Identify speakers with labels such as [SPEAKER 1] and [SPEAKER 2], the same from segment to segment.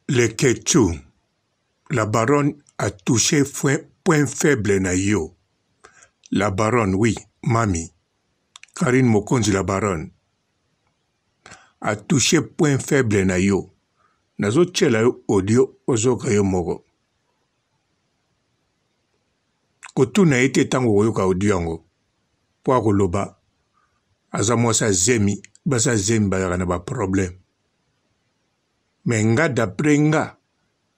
[SPEAKER 1] Leketchou, la baronne a touche point faible na yo. La baronne oui, mami. Carine Mokonzi la baronne. A touche point faible na yo. Nazo tiela yo audio ozoka yo moko. Kotuna ye te ntango okoyoka audio yango. Mpo akoloba aza mwasi ya zemi, basi ya zemi bazalaka na ba problème. Mais nga d'après nga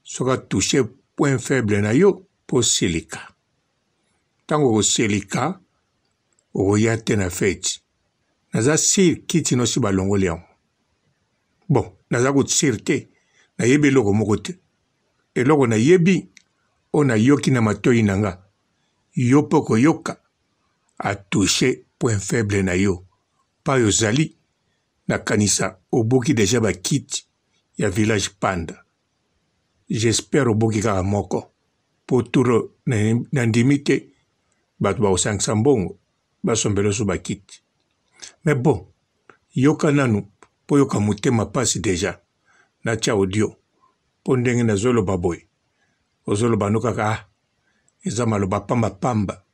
[SPEAKER 1] soki a touche point faible na yo po osilika. Tango okosilika okoya te na feti. Naza sur kiti no si balongoli yango. Bon naza kutu sur te nayebi eloko moko te. Eloko nayebi oyo nayoki na matoyi na nga yo pe okoyoka a touche point faible na yo payi ozali Nakanisa obuki dejà ba kiti ya village panda. J'espère obuki kaka moko po tour oyo nandimi te batu bakosangisa mbongo basombela yo lisusu ba kiti. Mais bon yoka nanu po oyoka motema pasi dejà natia audio po ndenge nazoloba boye ozoloba no kaka ah eza maloba pamba pamba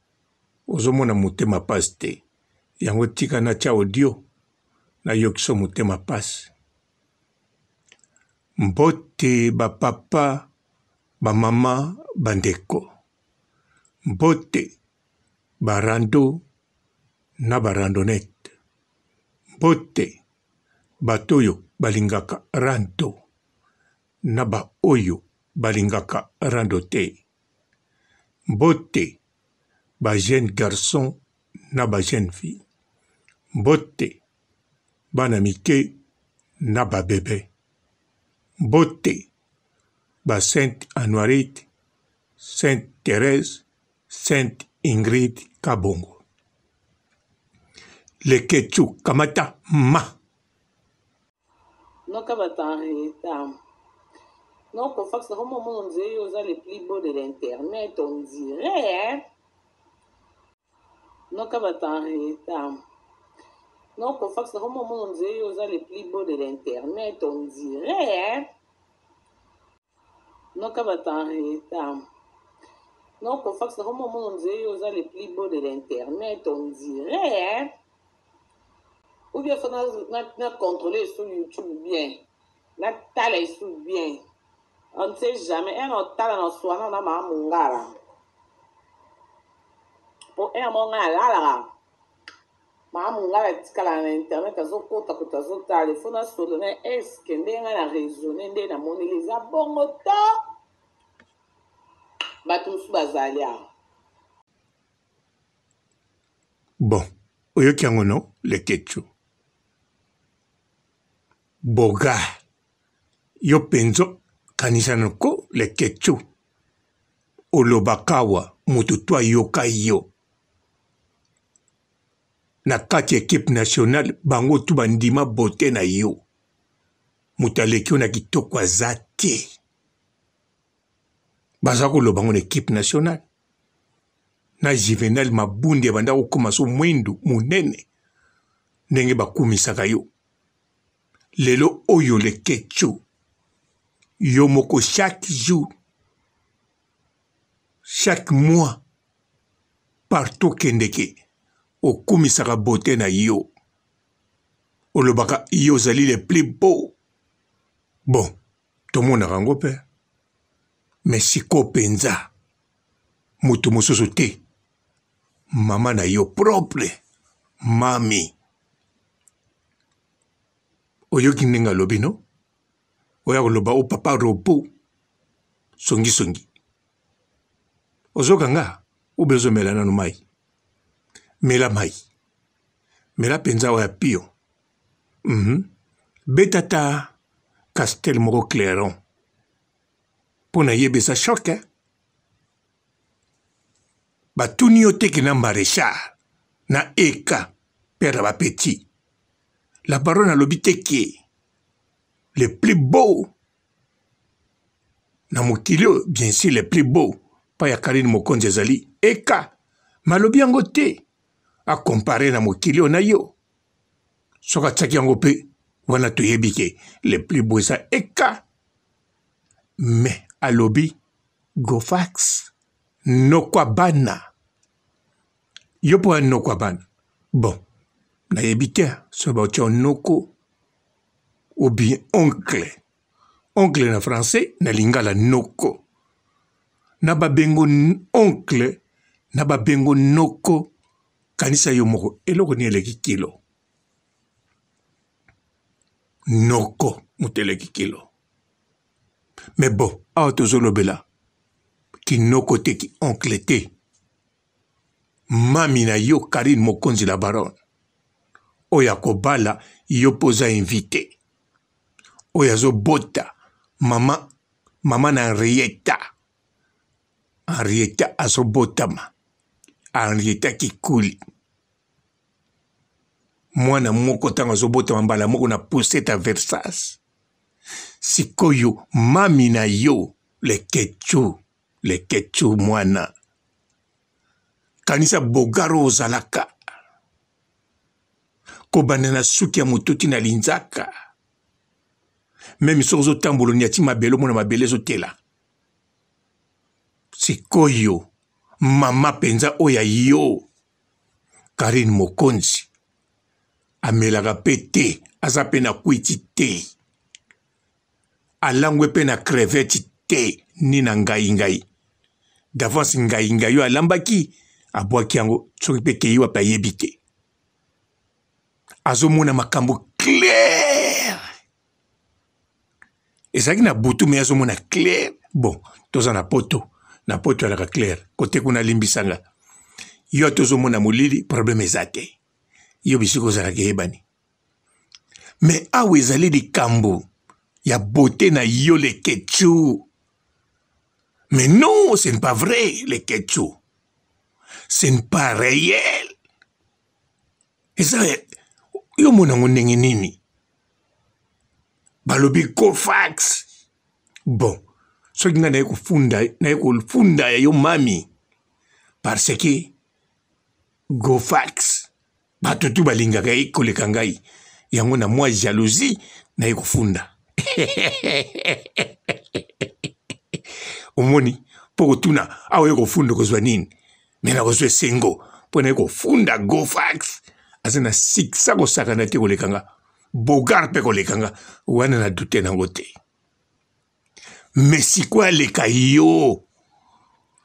[SPEAKER 1] ozomona motema pasi te. Yango tika natia audio nayokiso motema pasi. Mbote ba papa, ba mama, ba ndeko. Mbote ba rando na ba randonnette. Mbote bato oyo balingaka rando na ba oyo balingaka rando te. Mbote ba jeunes garçons na ba jeunes filles. Mbote bana mike na ba bebe. Mbote ba Sainte Anuarite, Sainte Therèse, Sainte Ingrid Kabongo. Leketchou kamata ma.
[SPEAKER 2] Noka bato en retard. Noko Fax nakoma omona on dirait yo oza le plus beau de l'internet on dirait hein. Noka bato en retard. Noko Fax nakoma omona on dirait yo oza le plus beau de l'internet on dirait hein. Noka bato en retard. Noko Fax nakoma omona on dirait yo oza le plus beau de l'internet on dirait hein. Ou bien faut na, na, na contrôler sur YouTube bien. Na tala sur bien. On ne sait jamais. Un otala na swana na ma mungala. Po un mo nga lalaka. Ma mungala tikala na internet azokota kota azotala. Il faut na solo na est-ce que nde nga na raisonner nde na moneli eza bongo to bato mosusu bazali awa.
[SPEAKER 1] Bon, oyoki yango no leketchou? Boga yo penza kanisa noko leketchou olobaka awa mutu to ayoka yo na kati ya equipe nationale bango tout bandima beaute na yo mutu aleki yo na kitoko aza te baza koloba yango na equipe nationale na Juvenal Mabundi abanda kokoma so mwindu munene ndenge bakumisaka yo lelo oyo leketchou yo moko chaque jour chaque mois partout okendeke okumisaka beaute na yo olobaka yo ozali le plus beau bon tomonaka yango mpe me sikoyo mpenza moto mosusu te mama na yo propre mami oyoki ndenge alobi no oya koloba o papa robo songisongi ozoka nga obe ozomela nano mai mela mai mela mpenza oyo ya pio mm -hmm. beta ta castel moko clairon mpo na yebisa choc eh? Batuni yo te ke na marechal na eka père ya ba petit la baronne alobi te ke le plus beau na mokili oyo bien sûr le plus beau pa ya Karine Mokonzi ezali eka malobi yango te a compare na mokili oyo na yo soki atiaki yango mpe wana toyebi ke le plus beau eza eka. Mais alobi Gofax noko bana yo mpo noko bana bon nayebi te soki baotya noko ou bien oncle oncle na français na lingala noko na babengo oncle na babengo noko kanisa yo moko eloko nini eleki kilo noko moto eleki kilo mais bon awa tozolobela kinoko te ki oncle te mami na yo Carine Mokonzi la baronne oyo akobala yo mpo oza invité oyo azobota mama mama na Henrietta Henrietta azobotama Henrietta Kikuli mwana moko ntango azobotama mbala moko na poussette ya Versace sikoyo mami na yo leketchou leketchou mwana kanisa bogaro ozalaka kobanda na suki ya motuti na linzaka meme soki ozotambola onyati mabele omona mabele ezotela sikoyo mama mpenza oyo ya yo Carine Mokonzi amelaka mpe te aza mpe na kwiti te alangwe mpe na crevette te ni na ngai ngai d'avance ngai ngai oyo alambaki abwaki yango soki mpe ekei wapi ayebi te azomona makambo claire ezalaki na butu me azomona claire bon toza na poto na poto alaka claire kote kuna alimbisanga yo tozomona molili problème eza te yo bisika ozalaka eyebani me awa ezali likambo ya beauté na yo leketchou mais non ce n'est pas vrai leketchou ce n'est pas réel eza yo mona yango ndenge nini balobi cofax bon soki ngai naye kofunda naye kofunda ya yo mami parce que gofax bato tu balingaka ye koleka ngai yango na mwa jalousie naye kofunda omoni mpo kotuna awa ye kofunda okozwa nini me nakozwa esengo mpo naye kofunda gofax aza na siksa kosakana te koleka nga bogar mpe koleka nga wana na dute nango te me sikoyo aleka yo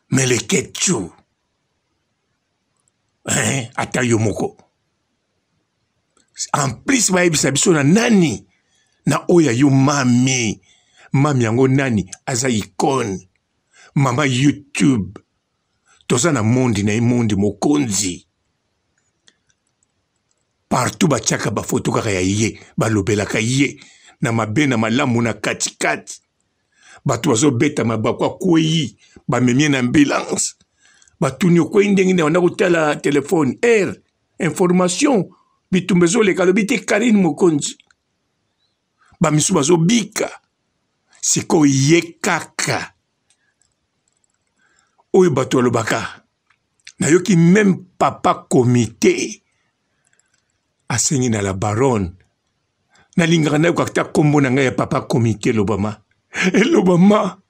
[SPEAKER 1] meleketchu eh, ata yo moko en plus bayebisa biso na nani na oyo ya yo mami mami yango nani aza icone mama youtube toza na mondi na ye mondi mokonzi partout batiaka bafoto kaka ya ye balobelaka ye na mabe na malamu na katikati bato bazobeta mabaku akwei bamemi ye na ambulance batuni okwei ndenge nini banda kotala telefone aire information bitumba ezoleka alobi te karine mokonzi bamisu bazobika sikoyo ye kaka oyo bato balobaka nayoki meme papa komite asengi na la baronne nalingaka nayoka ata nkombo na ngai ya papa komite elobama elobama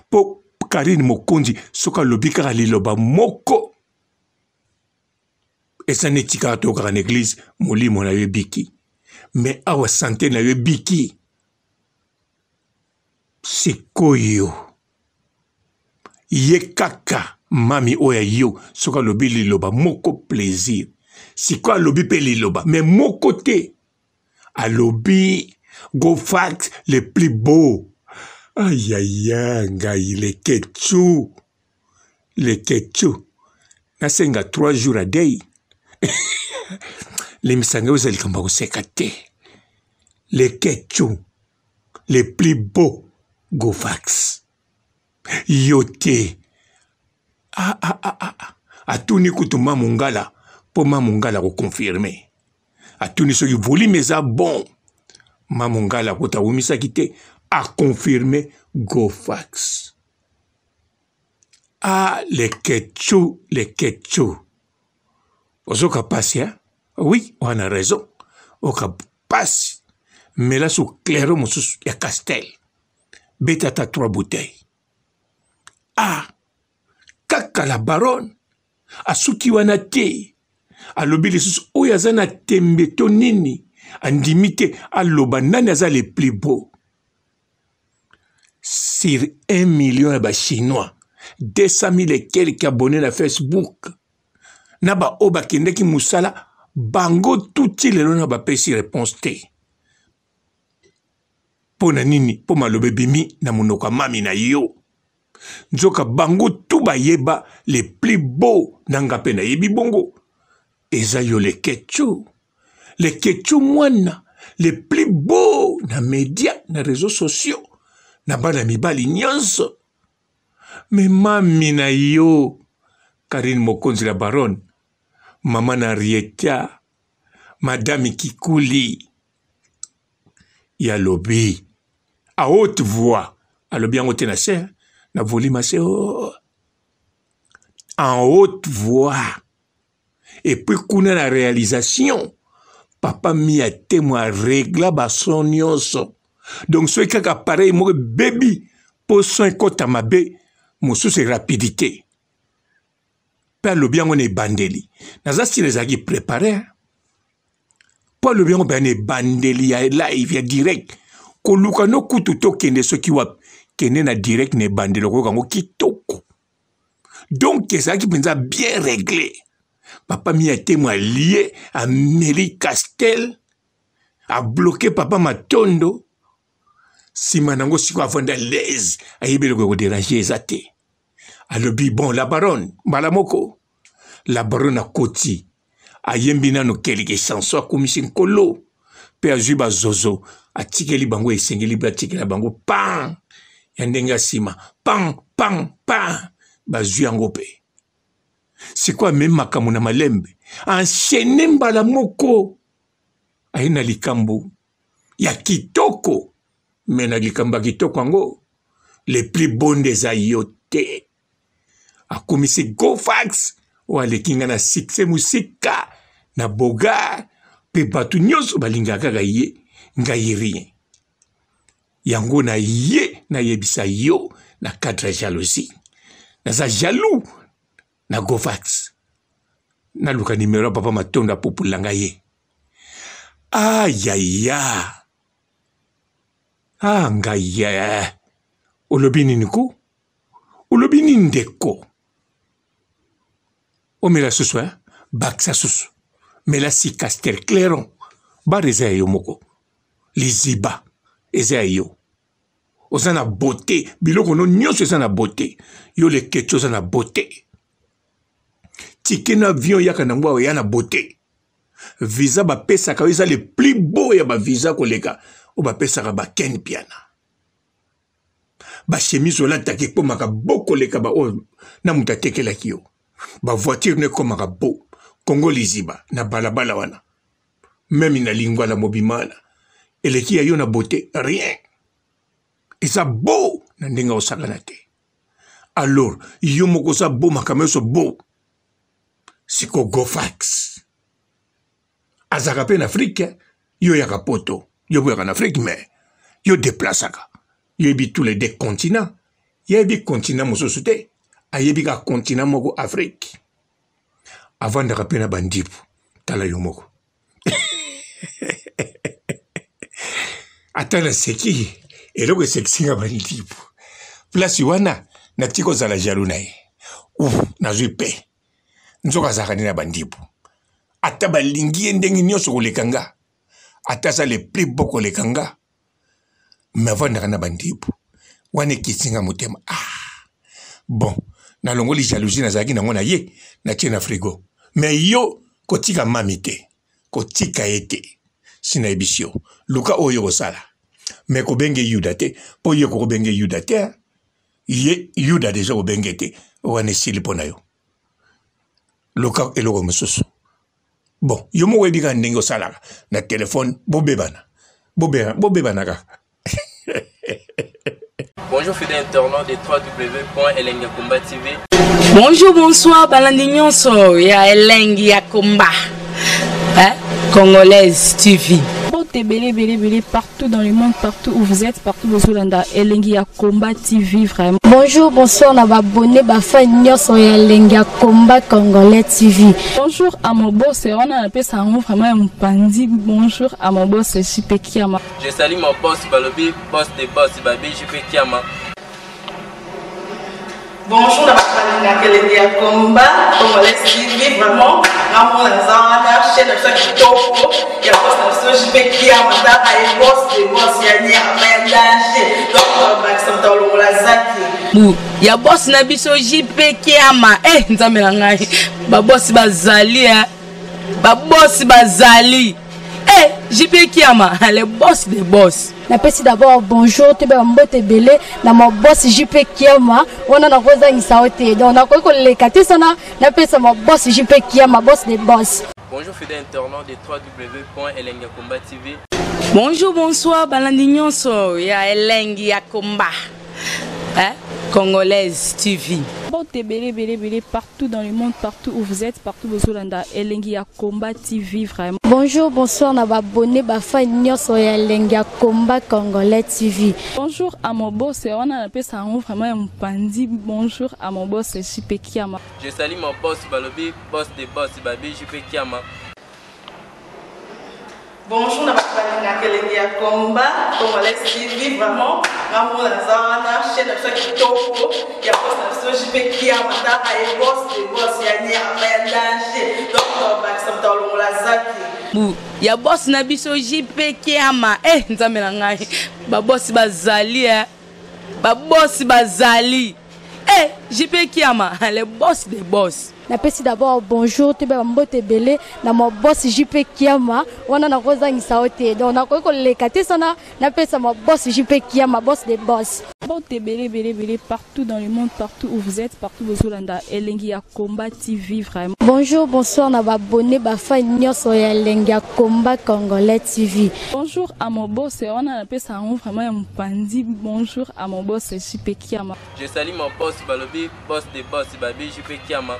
[SPEAKER 1] mpo karine mokonzi soki alobi kaka liloba moko eza neti kaka toyokaka na eglize molimo na yo ebiki me awa sante na yo ebiki sikoyo ye kaka mami oyo ya yo soki alobi liloba moko plaisir sikoyo alobi mpe liloba me moko te alobi gofax le plus beau ayaya ngai leketchu leketchu nasenga 3 jours a day limbisa ngai oza likambo ya koseka te leketchu le plus beau gofax yo te ah, ah, ah, ah. atuni kutu ma mongala mpo ma mongala akoconfirme atuni soki volume eza bon ma mongala kutu awumisaki te aconfirme gofax ah leketchu leketchu ozoka pasi hein? oui wana raison oka pasi mela su clairo mosusu ya castel Beta ata 3 bouteilles. Ah, kaka la baronne asuki wana te. Alobi lisusu oyo aza na tembe to nini, andimi te aloba nani aza le plus beau. Sur 1 million ya ba chinois, 200 000 et quelques abonnés na Facebook, na ba oyo bakendaki mosala, bango tuti lelo na bapesi réponse te. Mpo na nini? Mpo maloba ebimi na monoko ya mami na yo. Nzoka bango tu bayeba le plus beau na nga mpe nayebi bongo eza yo Leketchou. Leketchou mwana le plus beau na media, na réseaux sociaux, na bana mibali nyonso. Me mami na yo Karine Mokonzi la baronne, mama na Rieta, madame Kikuli, ye alobi à haute voix, alobi yango te na se, na volume se, oh. En haute voix. Et puis kuna na réalisation, papa Mia Temo a régla ba son nyonso. Donc soki kaka appareil moko ebebi po son ekota mabe, mosusu rapidité. Pe alobi yango na ebandeli. Naza sila ezalaki préparé. Po alobi yango mpenza na ebandeli ya live ya direct. Koluka no kutu tokende soki wapi, kende na direct na ebandeli okoyoka yango kitoko. Donc ezalaki mpenza bien réglé. Papa Mia Temo alie, ameli Castel, a bloqué papa Matondo. Sima nango sikoyo avandi à l'aise, ayebi eloko ya kodéranger eza te. Alobi bon la baronne, mbala moko la baronne akoti, ayembi nano quelque chanson, akumisi nkolo pe azwi bazozo, atikeli bango esengeli pe atikela bango pan ya ndenge ya nsima, pan pan pan, bazwi yango pe. Sikoyo amemi makambo na malembe, enchaîne mbala moko, aye na likambo ya kitoko, me na likambo ya kitoko yango le plus beau nde eza yo te. Akomisi Gofax oyo aleki nga na succès mosika na Bogar, mpe bato nyonso balingaka kaka ye, ngai rien. Yango na ye nayebisa yo na cadre ya jalousie, naza jaloux na Gofax. Naluka numero ya papa Matondo apopolela ngai ye. Ayaya, ah ngai ye, olobi nini ko? Olobi nini ndeko? Omela susu, hein? Bakisa susu. Mela si Castel Clairon. Bar eza ya yo moko. Liziba eza ya yo. Oza na beauté, biloko no nyonso eza na beauté. Yo Leketchou oza na beauté. Ticket na avion yaka nango awa ya na beauté. Visa bapesaka yo eza le plus beau ya ba visa koleka oyo bapesaka ba Ken Piana. Ba chemise olataka ekomaka beau koleka ba oyo na moto atekelaki yo. Ba voiture no ekomaka beau. Congo liziba na balabala wana. Meme na lingwala mobima wana eleki ya yo na beauté rien. Eza beau na ndenge osakana te. Alors yo moko oza beau, makambo nyonso beau. Siko Gofax azalaka pe na Afrique, yo yaka poto, yo boyaka na Afrique mais yo déplaçaka. Yo yebi tous les deux continents. Ye yebi continent mosusu te, ayebi kaka continent moko Afrique. Avandaka pe na bandibu, tala yo moko. Ata naseki, eloko esekisi nga bandibu. Place wana natiki kozala jaloux na ye. Ouf, nazwi pe. Nzoka azalaka nde na bandibu. Ata balingi ye ndenge nyonso koleka nga, ata aza le plus beau koleka nga, mais avandaka na bandibu. Wana ekiti nga motema. Ah, bon, nalongoli jalousie nazalaki nango na ye, natie na frigo. Mais yo kotika mami te, kotika ye te. Si nayebisi yo, luka oyo kosala. Mais kobenge Yuda te, po ye kokobenge Yuda te. Ye Yuda deja kobenge te, wana esili mpo na yo. Luka eloko mosusu. Bon, yo moko oyebi kaka ndenge osalaka na telefone, bobebana. Bobebana, bobebana kaka.
[SPEAKER 3] Bonjour fidèles internautes de www.elengiyakomba TV.
[SPEAKER 4] Bonjour, bonsoir, balandi nyonso ya Elengi ya Komba. Hein? Congolaise TV. Mbote ebele ebele ebele partout dans le monde, partout où vous êtes, partout bozolanda Elengi ya Combat TV vraiment.
[SPEAKER 5] Bonjour, bonsoir na ba abonné ba fan nyonso ya Elengi ya Combat Congolais TV.
[SPEAKER 4] Bonjour à mon boss, wana napesa yango vraiment ya mopanzi. Bonjour à mon boss JP Kiama.
[SPEAKER 3] Je salue mon boss balobi boss de boss babi JP Kiama.
[SPEAKER 6] Bonjour na bato balingaka elengi ya combat congolais TV vraiment ngamona naza wana chaîne na biso ya kitoko ya boss na biso JP Kiama tala ye boss de boss ya nyama ya danger donc bakisa moto alongola zaki
[SPEAKER 4] bu ya boss na biso JP Kiama eh nzambe na ngai ba boss bazali eh ba boss bazali eh JP Kiama le boss de boss.
[SPEAKER 5] Napesi d'abord bonjour toyeba mbote ebele na ma boss JP Kiama wana nakozangisa yo te donc nakoki koleka te sana napesa ma boss JP Kiama boss de boss.
[SPEAKER 3] Bonjour fidèle internaute de www.elengiyakomba TV.
[SPEAKER 4] Bonjour bonsoir balandi nyonso ya Elengi ya Komba hein? Congolaise TV. Mbote ebele ebele ebele partout dans le monde, partout où vous êtes, partout bozolanda Elengi ya Combat TV vraiment.
[SPEAKER 5] Bonjour, bonsoir na ba abonné ba fan nyonso ya Elengi ya Combat Congolais TV.
[SPEAKER 4] Bonjour à mon boss, wana napesa yango vraiment ya mopanzi. Bonjour à mon boss JP Kiama.
[SPEAKER 3] Je salue mon boss balobi boss de boss babi JP Kiama.
[SPEAKER 6] Bonjour na bato balingaka elengi ya combat congolais TV vraiment ngamona naza wana chaîne na biso ya kitoko ya boss na biso JP Kiama tala ye boss de boss ya nyama ya danger donc bakisa moto alongola zaki
[SPEAKER 4] bu ya boss na biso JP Kiama eh nzambe na ngai ba boss bazali eh ba boss bazali eh JP Kiama le boss de boss.
[SPEAKER 5] Napesi d'abord bonjour toyeba mbote ebele na ma boss JP Kiama wana nakozangisa yo te donc nakoki koleka te sana napesa ma boss JP Kiama boss de boss.
[SPEAKER 4] Mbote ebele ebele ebele partout dans le monde, partout où vous êtes, partout bozolanda Elengi ya Combat TV vraiment.
[SPEAKER 5] Bonjour, bonsoir na ba abonné ba fan nyonso ya Elengi ya Combat Congolais TV.
[SPEAKER 4] Bonjour à mon boss, wana napesa yango vraiment ya mopanzi. Bonjour à mon boss JP Kiama.
[SPEAKER 3] Je salue mon boss balobi boss de boss babi JP Kiama.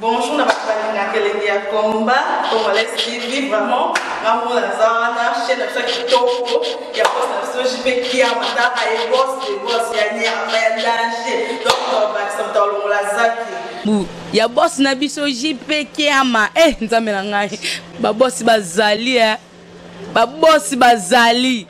[SPEAKER 6] Bonjour na bato balingaka elengi ya combat congolais TV vraiment ngamona naza wana chaîne na biso ya kitoko ya boss na biso JP Kiama tala ye boss de boss ya nyama ya danger donc bakisa moto alongola zaki
[SPEAKER 4] bu ya boss na biso JP Kiama eh nzambe na ngai ba boss bazali eh ba boss bazali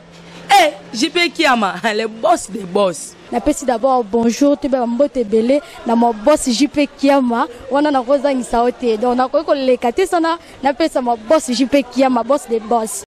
[SPEAKER 4] eh JP Kiama le boss de boss.
[SPEAKER 5] Napesi d'abord bonjour toyeba mbote ebele na ma boss JP Kiama wana nakozangisa yo te donc nakoki koleka te sana napesa ma boss JP Kiama boss de boss.